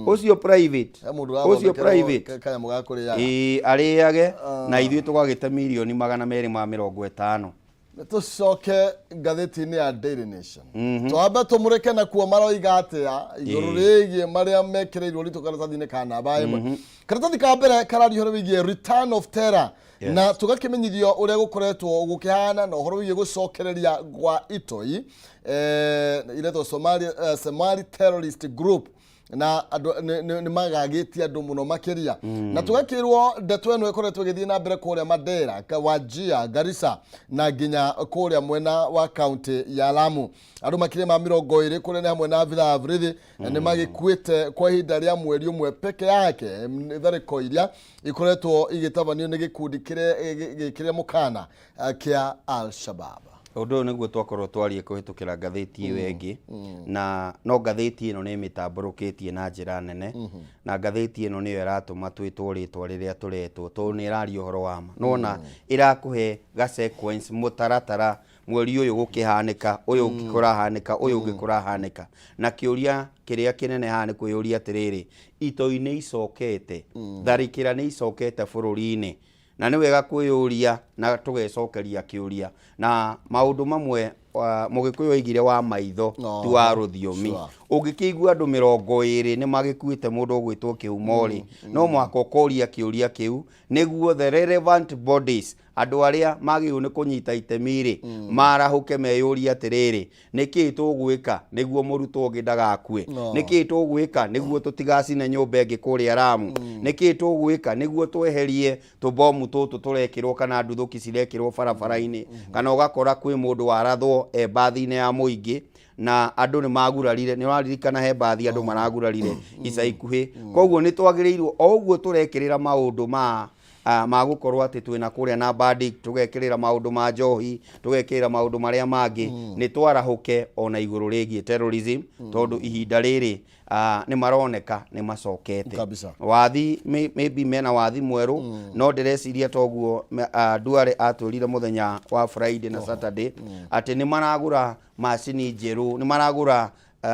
Speaker 1: ũcio private,
Speaker 2: He mũndũ
Speaker 1: ũcio
Speaker 2: ũrathondekerwo
Speaker 1: private
Speaker 2: kanyamũ ga kũrĩaga.
Speaker 1: Ĩĩ, arĩage na ithuĩ tũgagĩte 250,000,000.
Speaker 2: Nĩ tũcoke ngathĩti-inĩ ya Daily Nation, twambe tũmũrĩke nakuo maroiga atĩa igũrũ rĩgiĩ marĩa mekĩrĩirwo ritũ karatathi-inĩ ka namba 1. Karatathi ka mbere kararia ũhoro wĩgiĩ return of terror, na tũgakĩmenyithio ũrĩa gũkoretwo gũkĩhana na ũhoro wĩgiĩ gũcokereria gwa itoi iretwo Somali Terrorist Group, na andũ nĩ magagĩtie andũ mũno makĩria, na tũgakĩrwo ndeto ĩno ĩkoretwo ĩgĩthiĩ na mbere kũrĩa Mandera, Wajir, Garissa na nginya kũrĩa mwena wa kaunti ya Lamu. Andũ makĩria ma 20, kũrĩa nĩ hamwe na abithaa a borithi, nĩ magĩkuĩte kwa ihinda rĩa mweri ũmwe peke yake, tharĩko iria ikoretwo igĩtabanio nĩ gĩkundi kĩrĩa mũkana kĩa Al Shabab.
Speaker 1: Ũndũ ũyũ nĩguo twakorwo twarie kũhĩtũkĩra ngathĩti ĩyo ĩngĩ, na no ngathĩti ĩno nĩ ĩmĩtambũrũkĩtie na njĩra nene, na ngathĩti ĩno nĩyo ĩratũma twĩtwo rĩtwa rĩrĩa tũretwo, tondũ nĩ ĩraria ũhoro wa ma. Nĩwona ĩrakũhe ga sequence, mũtaratara, mweri ũyũ gũkĩhanĩka, ũyũ ũngĩ kũrahanĩka, ũyũ ũngĩ kũrahanĩka. Na kĩũria kĩrĩa kĩnene haha nĩ kwĩyũria atĩrĩrĩ, itoi nĩ icokete, tharĩkĩra nĩ icokete bũrũri-inĩ? Na nĩ wega kwĩyũria na tũgecokeria kĩũria. Na maũndũ mamwe, Mũgĩkũyũ oigire wa maitho ti wa rũthiomi. Ũngĩkĩigua andũ 20 nĩ magĩkuĩte mũndũ ũgwĩtwo kĩhumo rĩ, no mũhaka ũkoria kĩũria kĩu nĩguo the relevant bodies, andũ arĩa magĩrĩirwo nĩ kũnyita itemi rĩ, marahũke meyũrie atĩrĩrĩ, nĩkĩĩ tũgwĩka nĩguo mũrutwo ũngĩ ndagakue? Nĩkĩĩ tũgwĩka nĩguo tũtigacine nyũmba ĩngĩ kũrĩa Lamu? Nĩkĩĩ tũgwĩka nĩguo tweherie tũbomu tũtũ tũrekĩrwo kana nduthũki cirekĩrwo barabara-inĩ? Kana ũgakora kwĩ mũndũ warathwo e mbathi-inĩ ya mũingĩ na andũ nĩ magurarire. Nĩ ũraririkana he mbathi andũ maragurarire ica ikuhĩ? Koguo nĩ twagĩrĩirwo o ũguo tũrekĩrĩra maũndũ ma gũkorwo atĩ twĩna kũrĩa na verdict, tũgekĩrĩra maũndũ ma njohi, tũgekĩrĩra maũndũ marĩa mangĩ, nĩ twarahũke ona igũrũ rĩgiĩ terrorism, tondũ ihinda rĩrĩ nĩ maroneka nĩ macokete.
Speaker 2: Kabisa.
Speaker 1: Wathi maybe mena wathi mwerũ, no ndĩreciria toguo Duale atwĩrire mũthenya wa Friday na Saturday atĩ nĩ maragũra macini njerũ, nĩ maragũra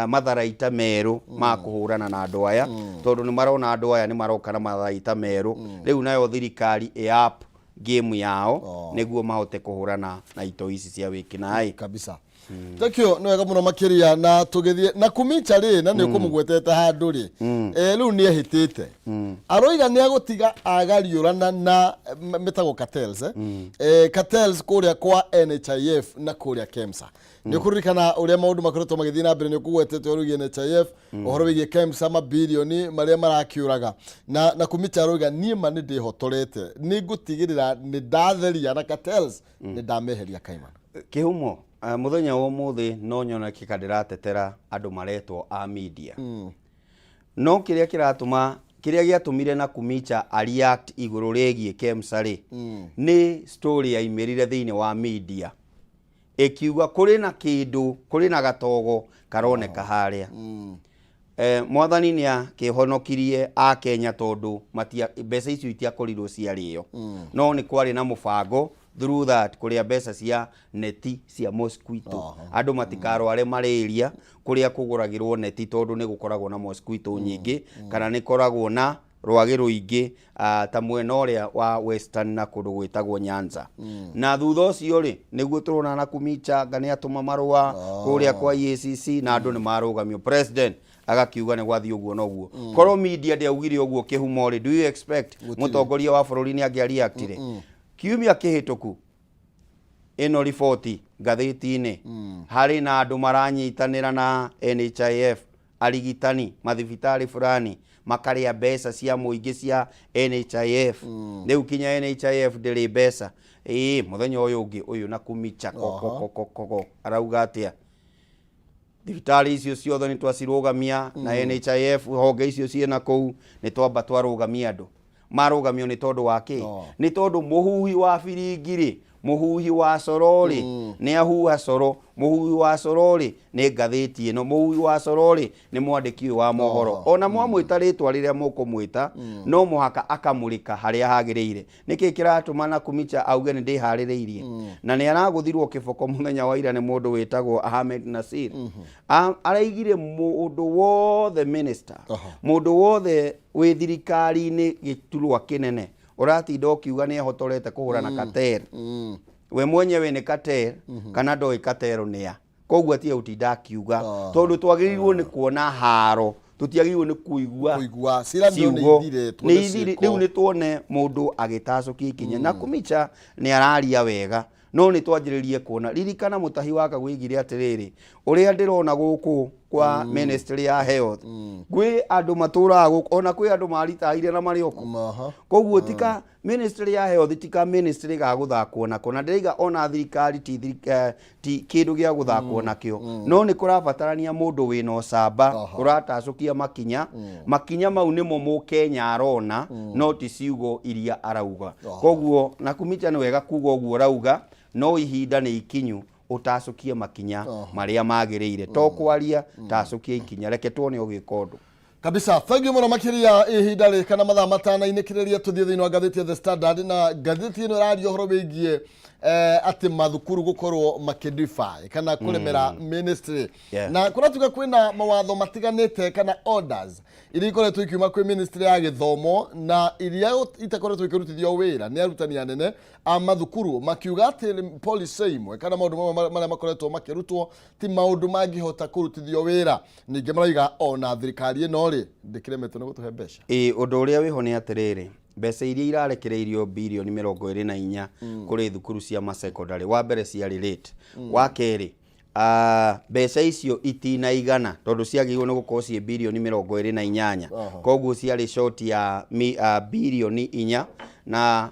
Speaker 1: matharaita merũ ma kũhũrana na andũ aya, tondũ nĩ marona andũ aya nĩ maroka na matharaita merũ. Rĩu nayo thirikari ĩ up game yao nĩguo mahote kũhũrana na itoi ici cia wĩkinaĩ.
Speaker 2: Kabisa, thank you, nĩ wega mũno makĩria. Na tũgĩthiĩ na Kumicha rĩ, na nĩ ũkũmũgwetete handũ rĩ, rĩu nĩ ehĩtĩte, aroiga nĩ agũtiga agariũrana na mĩtagwo cartels, cartels kũrĩa kwa NHIF na kũrĩa KEMSA. Nĩ ũkũririkana ũrĩa maũndũ makoretwo magĩthiĩ na mbere, nĩ ũkũgwetete ũhoro wĩgiĩ NHIF, ũhoro wĩgiĩ KEMSA, mabirioni marĩa marakĩũraga, na Kumicha aroiga, niĩ ma nĩ ndĩhotorete, nĩ ngũtigĩrĩra nĩ ndatheria na cartels, nĩ ndameheria kaimana.
Speaker 1: Kĩhumo, mũthenya wa ũmũthĩ no nyoneke ka ndĩratetera andũ maretwo a media, no kĩrĩa kĩratũma, kĩrĩa gĩatũmire na Kumicha a react igũrũ rĩgiĩ KEMSA rĩ, nĩ story yaimĩrire thĩinĩ wa media ĩkiuga kũrĩ na kĩndũ, kũrĩ na gatogo karoneka harĩa. Mwathani nĩ akĩhonokirie a Kenya, tondũ matia mbeca icio itiakorirwo ciarĩo, no nĩ kwarĩ na mũbango through that kũrĩa mbeca cia neti cia mosquito, andũ matikarware malaria, kũrĩa kũgũragĩrwo neti, tondũ nĩ gũkoragwo na mosquito nyingĩ kana nĩ koragwo na rwagĩ rũingĩ, ta mwena ũrĩa wa Western na kũndũ gwĩtagwo Nyanza. Na thutha ũcio rĩ, nĩguo tũrona na Kumicha nga nĩ atũma marũa kũrĩa kwa EACC na andũ nĩ marũgamio, president agakiuga nĩ gwathiĩ ũguo noguo. Korwo media ndĩaugire ũguo, kĩhumo rĩ, do you expect mũtongoria wa bũrũri nĩ angĩareactire kiumia kĩhĩtũku? Ĩno riboti ngathĩti-inĩ, harĩ na andũ maranyitanĩra na NHIF, arigitani mathibitarĩ fulani makarĩa mbeca cia mũingĩ cia NHIF. Rĩu kinya NHIF ndĩrĩ mbeca. Ĩĩ, mũthenya ũyũ ũngĩ ũyũ na Kumicha kokokokoko arauga atĩa? Thibitarĩ icio ciothe nĩ twacirũgamia na NHIF, honge icio ciĩna kũu nĩ twamba twarũgamia. Andũ marũgamio nĩ tondũ wa kĩ? Nĩ tondũ mũhuhi wa biringi rĩ, Mũhuhi wa coro rĩ, nĩ ahuha coro. Mũhuhi wa coro rĩ, nĩ ngathĩti ĩno. Mũhuhi wa coro rĩ, nĩ mwandĩki ũyũ wa mohoro. Ona mwamwĩta rĩtwa rĩrĩa mũkũmwĩta, no mũhaka akamũrĩka harĩa hagĩrĩire. Nĩkĩ kĩratũma Nakhumicha auge nĩ ndĩharĩrĩirie? Na nĩ aragũthirwo kĩboko mũthenya wa ira nĩ mũndũ wĩtagwo Ahmed Nasir. Araigire mũndũ wothe minister, mũndũ wothe wĩ thirikari-inĩ gĩturwa kĩnene ũratinda ũkiuga nĩ ehotorete kũhũrana cartel. We mwenyewe nĩ cartel kana ndoĩ cartel nĩ a. Koguo atige gũtinda akiuga, tondũ twagĩrĩirwo nĩ kuona haro, tũtiagĩrĩirwo nĩ kũigua
Speaker 2: Kũigua ciĩranĩro nĩ
Speaker 1: ciugo.
Speaker 2: ithire, tuone
Speaker 1: Nĩ ithire.
Speaker 2: ciĩko.
Speaker 1: Rĩu nĩ tuone mũndũ agĩtacũkia ikinya. Nakhumicha nĩ araria wega, no nĩ twanjĩrĩrie kuona. Ririkana Mũtahi wa Kagwe oigire atĩrĩrĩ, ũrĩa ndĩrona gũkũ kwa ministry ya health, kwĩ andũ matũraga gũkũ, ona kwĩ andũ maritaire na marĩ oko. Koguo tika ministry ya health, tika ministry ga gũthakwo nako, na ndĩraiga ona thirikari ti kĩndũ gĩa gũthakwo nakĩo, no nĩ kũrabatarania mũndũ wĩna ũcamba ũratacũkia makinya. Makinya mau nĩmo mũkenya arona, no ti ciugo iria arauga. Koguo Nakhumicha nĩ wega kuga ũguo ũrauga, no ihinda nĩ ikinyu ũtacũkie makinya marĩa magĩrĩire, to kwaria. Tacũkia ikinya, reke tuone ũgĩka ũndũ.
Speaker 2: Kabisa, thank you mũno makĩria. Ihinda rĩ kana mathaa matana-inĩkĩrĩria tũthiĩ thĩinĩ wa ngathĩti ya The Standard, na ngathĩti ĩno ĩraria ũhoro wĩgiĩ atĩ mathukuru gũkorwo makĩdefy kana kũremera ministry. Na kũratuĩka kwĩna mawatho matiganĩte kana orders iria ikoretwo ikiuma kwĩ ministry ya gĩthomo na iria itakoretwo ikĩrutithio wĩra nĩ arutani anene a mathukuru, makiuga atĩ policy imwe kana maũndũ mamwe marĩa makoretwo makĩrutwo ti maũndũ mangĩhota kũrutithio wĩra. Ningĩ marauga ona thirikari ĩno rĩ, ndĩkĩremetwo nĩ gũtũhe mbeca.
Speaker 1: Ĩ, ũndũ ũrĩa wĩho nĩ atĩrĩrĩ, mbeca iria irarekereirio birioni 24 kũrĩ thukuru cia masecondary, wa mbere ciarĩ late, wa kerĩ mbeca icio itinaigana, tondũ ciagĩrĩirwo nĩ gũkorwo ciĩ birioni 28. Koguo ciarĩ short ya birioni 4. Na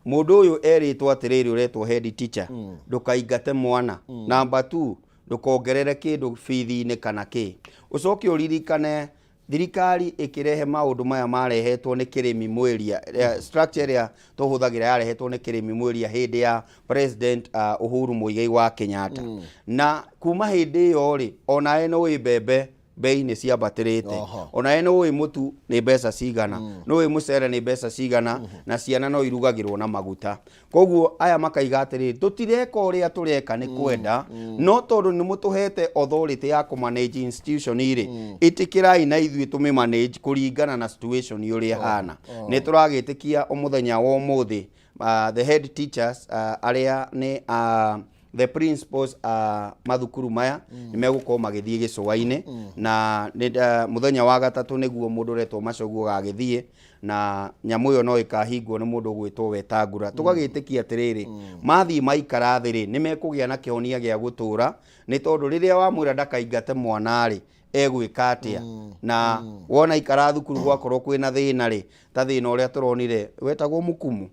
Speaker 1: mũndũ ũyũ erĩtwo atĩrĩrĩ, ũretwo head teacher, ndũkaingate mwana. Number 2, ndũkongerere kĩndũ bithi-inĩ kana kĩ. Ũcoke ũririkane thirikari ĩkĩrehe maũndũ maya marehetwo nĩ Kĩrĩmi Mwĩria, structure ĩrĩa tũhũthagĩra yarehetwo nĩ Kĩrĩmi Mwĩria hĩndĩ ya President Uhuru Muigai wa Kenyatta. Na kuma hĩndĩ ĩyo rĩ, onawe nĩ ũĩ mbembe mbei nĩ ciambatĩrĩte. Onawe nĩ ũĩ mũtu nĩ mbeca cigana, nĩ ũĩ mũcere nĩ mbeca cigana, na ciana no irugagĩrwo na maguta. Koguo aya makaiga atĩrĩrĩ, tũtireka ũrĩa tũreka nĩ kwenda, no tondũ nĩ mũtũhete authority ya kũ manage institution rĩ, ĩtĩkĩrai na ithuĩ tũmĩ manage kũringana na situation ũrĩa ĩhana. Nĩ tũragĩtĩkia mũthenya wa ũmũthĩ the head teachers, arĩa nĩ the principals mathukuru maya, nĩ megũkorwo magĩthiĩ gĩcũa-inĩ na nĩ mũthenya wa gatatũ nĩguo mũndũ ũretwo Macogu agagĩthiĩ, na nyamũ ĩyo no ĩkahingwo nĩ mũndũ ũgwĩtwo Wetangula. Tũgagĩtĩkia atĩrĩrĩ, mathiĩ maikara thĩ rĩ, nĩ mekũgĩa na kĩhonia gĩa gũtũra, nĩ tondũ rĩrĩa wamwĩra ndakaingate mwana rĩ, egwĩka atĩa? Na wona ikara thukuru gwakorwo kwĩna thĩna rĩ, ta thĩna ũrĩa tũronire wetagwo mũkumu,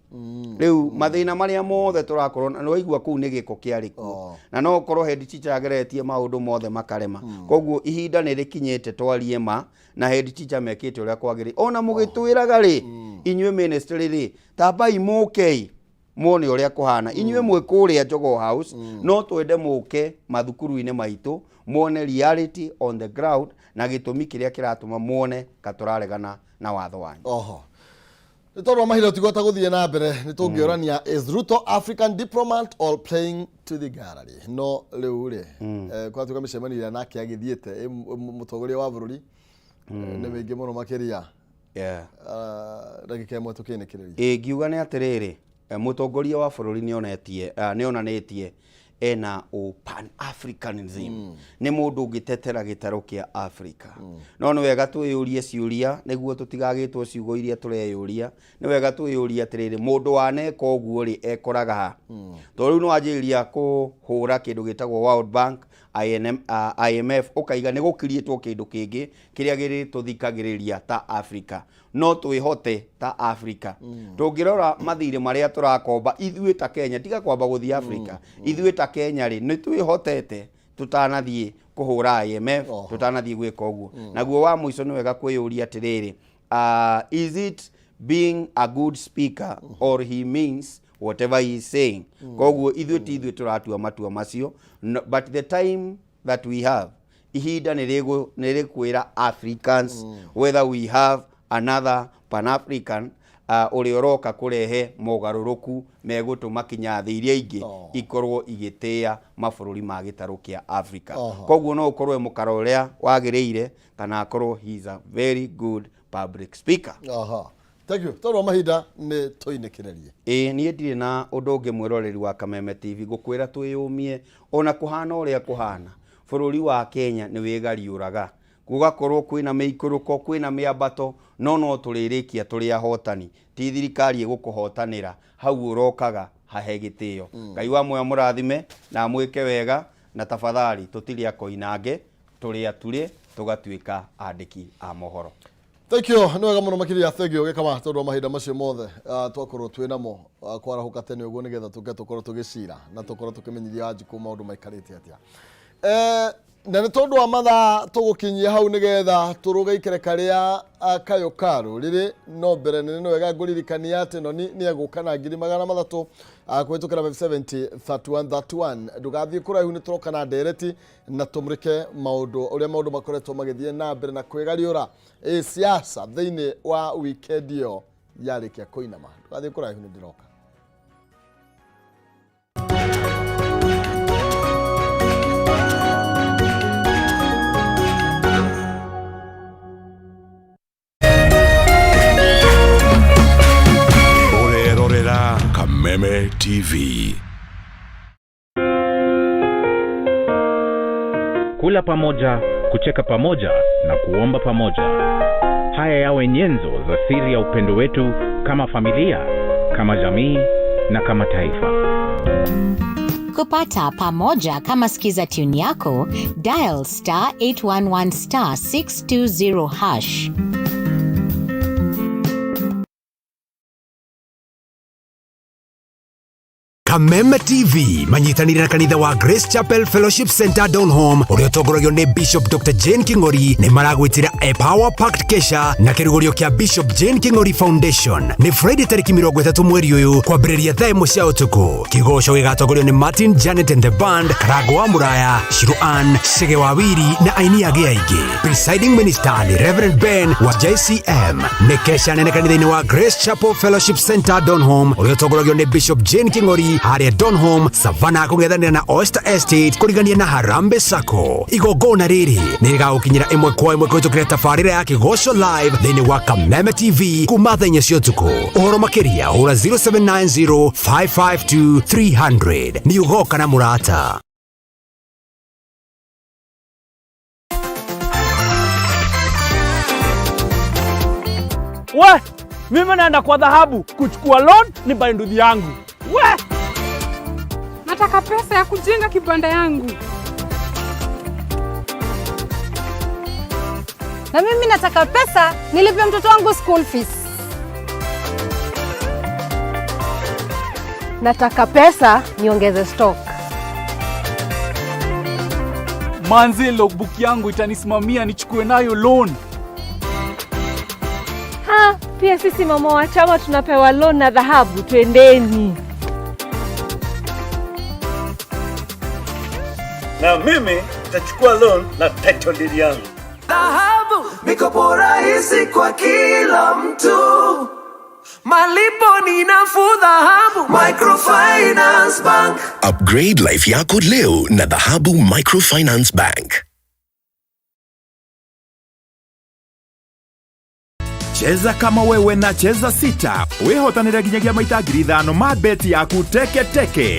Speaker 1: rĩu mathĩna marĩa mothe tũrakorwo na nĩwaigua kũu nĩ gĩko kĩarĩ kuo. Na no ũkorwo head teacher ageretie maũndũ mothe makarema. Koguo ihinda nĩ rĩkinyĩte twarie ma na head teacher mekĩte ũrĩa kwagĩrĩire. Ona mũgĩtwĩraga rĩ, inyuĩ ministry rĩ, tambai mũkei muone ũrĩa kũhana. Inyuĩ mwĩ kũrĩa Jogoo House, no twende mũke mathukuru-inĩ maitũ muone reality on the ground na gĩtũmi kĩrĩa kĩratũma muone ka tũraregana na watho wanyu.
Speaker 2: Oho, nĩ tondũ wa mahinda tũtigota gũthiĩ na mbere, nĩ tũngĩorania, is Ruto African diplomat or playing to the gallery? No rĩu rĩ, kwatuĩka mĩcemanio ĩrĩa nake agĩthiĩte mũtongoria wa bũrũri nĩ mĩingĩ mũno makĩria. Ndagĩka 1 tũkĩnĩkĩrĩria.
Speaker 1: Ĩ, ngiuga nĩ atĩrĩrĩ, mũtongoria wa bũrũri nĩonetie, nĩonanĩtie ena pan africanism, nĩ mũndũ ũngĩtetera gĩtarũ kĩa Africa. No nĩ wega twĩyũrie ciũria nĩguo tũtigagĩtwo ciugo iria tũreyũria. Nĩ wega twĩyũrie atĩrĩrĩ, mũndũ waneka ũguo rĩ, ekoraga ha? Tondũ rĩu nĩ wanjĩrĩria kũhũra kĩndũ gĩtagwo World Bank, INM, IMF, ũkaiga nĩ gũkiriĩtwo kĩndũ kĩngĩ kĩrĩa gĩrĩtũthikagĩrĩria ta Africa. No twĩhote ta Africa? Tũngĩrora mathirĩ marĩa tũrakomba ithuĩ ta Kenya, tiga kwamba gũthiĩ Africa, ithuĩ ta Kenya rĩ, nĩ twĩhotete tũtanathiĩ kũhũra IMF, tũtanathiĩ gwĩka ũguo? Naguo wa mũico, nĩ wega kwĩyũria atĩrĩrĩ, is it being a good speaker or he means Whatever he is saying, koguo ithuĩ ti ithuĩ tũratua matua macio. No, but the time that we have, ihinda nĩ rĩkwĩra Africans whether we have another Pan-African ũrĩa ũroka kũrehe mogarũrũku megũtũma kinya thĩ iria ingĩ ikorwo igĩtĩĩa mabũrũri ma gĩtarũ kĩa Africa. Koguo no ũkorwo e mũkara ũrĩa wagĩrĩire, kana akorwo he is a very good public speaker.
Speaker 2: Aha. Thank you. Tondũ wa mahinda nĩ tũinĩkĩrĩrie.
Speaker 1: Ĩĩ, niĩ ndirĩ na ũndũ ũngĩ, mwĩroreri wa Kameme TV, ngũkwĩra twĩyũmie ona kũhana ũrĩa kũhana. Bũrũri wa Kenya nĩ wĩgariũraga, gũgakorwo kwĩna mĩikũrũko, kwĩna mĩambato, no tũrĩrĩkia tũrĩ ahotani. Ti thirikari ĩgũkũhotanĩra hau ũrokaga hahe gĩtĩo. Ngai wa muoyo mũrathime na amwĩke wega, na tafadhali tũtirĩ akoinange, tũrĩ aturĩ tũgatuĩka andĩki a mohoro.
Speaker 2: Thank you. Nĩ wega mũno makĩria. Thank you gĩkama tondũ wa mahinda macio mothe twakorwo twĩ namo kwarahũka tene ũguo nĩgetha tũke tũkorwo tũgĩcira na tũkorwo tũkĩmenyithia Wanjikũ maũndũ maikarĩte atĩa. Na nĩ tondũ wa mathaa tũgũkinyia hau nĩgetha tũrũge ikereka rĩa kayũ ka rũrĩrĩ, no mbere nĩ wega ngũririkania atĩ noni nĩ egũka na 300,000 kũhĩtũkĩra 570 31 31. Ndũgathiĩ kũraihu, nĩ tũroka na ndereti na tũmũrĩke maũndũ ũrĩa maũndũ makoretwo magĩthiĩ na mbere na kwĩgariũra ĩ siasa thĩinĩ wa weekend ĩyo yarĩkia kũinama. Ndũgathiĩ kũraihu, nĩ ndĩroka.
Speaker 3: Ũrerorera Kameme TV.
Speaker 4: Kula pamoja, kucheka pamoja na kuomba pamoja. Haya yawe nyenzo za siri ya upendo wetu kama familia, kama jamii na kama taifa.
Speaker 5: Kupata pamoja kama skiza tune yako, dial *811*620#.
Speaker 6: Kameme TV manyitanĩire na kanitha wa Grace Chapel Fellowship Center Donholm ũrĩa ũtongoragio nĩ Bishop Dr. Jane King'ori nĩ maragwĩtĩra a Power Packed Kesha na kĩrugũrio kĩa Bishop Jane King'ori Foundation. Nĩ Friday tarĩki 30 mweri ũyũ kwambĩrĩria thaa 1 cia ũtukũ. Kĩgoco gĩgatongorio nĩ Martin Janet and the Band, Karango wa Mũraya, Shiru Ann, Chege wa Wiri na aini angĩ aingĩ. Presiding Minister nĩ Reverend Ben wa JCM. Nĩ kesha nene kanitha-inĩ wa Grace Chapel Fellowship Center Donholm ũrĩa ũtongoragio nĩ Bishop Jane King'ori harĩa Donholm, Savannah, kũng'ethanĩra na Oyster Estate, kũrigania na Harambee Sacco. Igongona rĩrĩ nĩ rĩgagũkinyĩra ĩmwe kwa ĩmwe kũhĩtũkĩra tabarĩra ya Kĩgoco Live thĩinĩ wa Kameme TV kuma thaa 4 cia ũtukũ. Ũhoro makĩria hũra 0790 552 300. Nĩ ũgoka na mũrata.
Speaker 7: We, mimi naenda kwa Dhahabu kuchukua loan ni buy nduthi yangu. We!
Speaker 8: Nataka pesa ya kujenga kibanda yangu.
Speaker 9: Na mimi nataka pesa nilipe mtoto wangu school fees. Nataka pesa niongeze stock.
Speaker 7: Manze, logbook yangu itanisimamia nichukue nayo loan.
Speaker 10: Ha, pia sisi mama wa chama tunapewa loan na Dhahabu, twendeni.
Speaker 11: Na mimi nitachukua loan na title deed yangu.
Speaker 12: Dhahabu, mikopo rahisi kwa kila mtu. Malipo ni nafuu. Dhahabu Microfinance Bank.
Speaker 13: Upgrade life yako leo na Dhahabu Microfinance Bank.
Speaker 14: Cheza kama wewe na Cheza Sita, wĩhotanĩre nginyagia maita 5,000 ma beti yaku teke teke.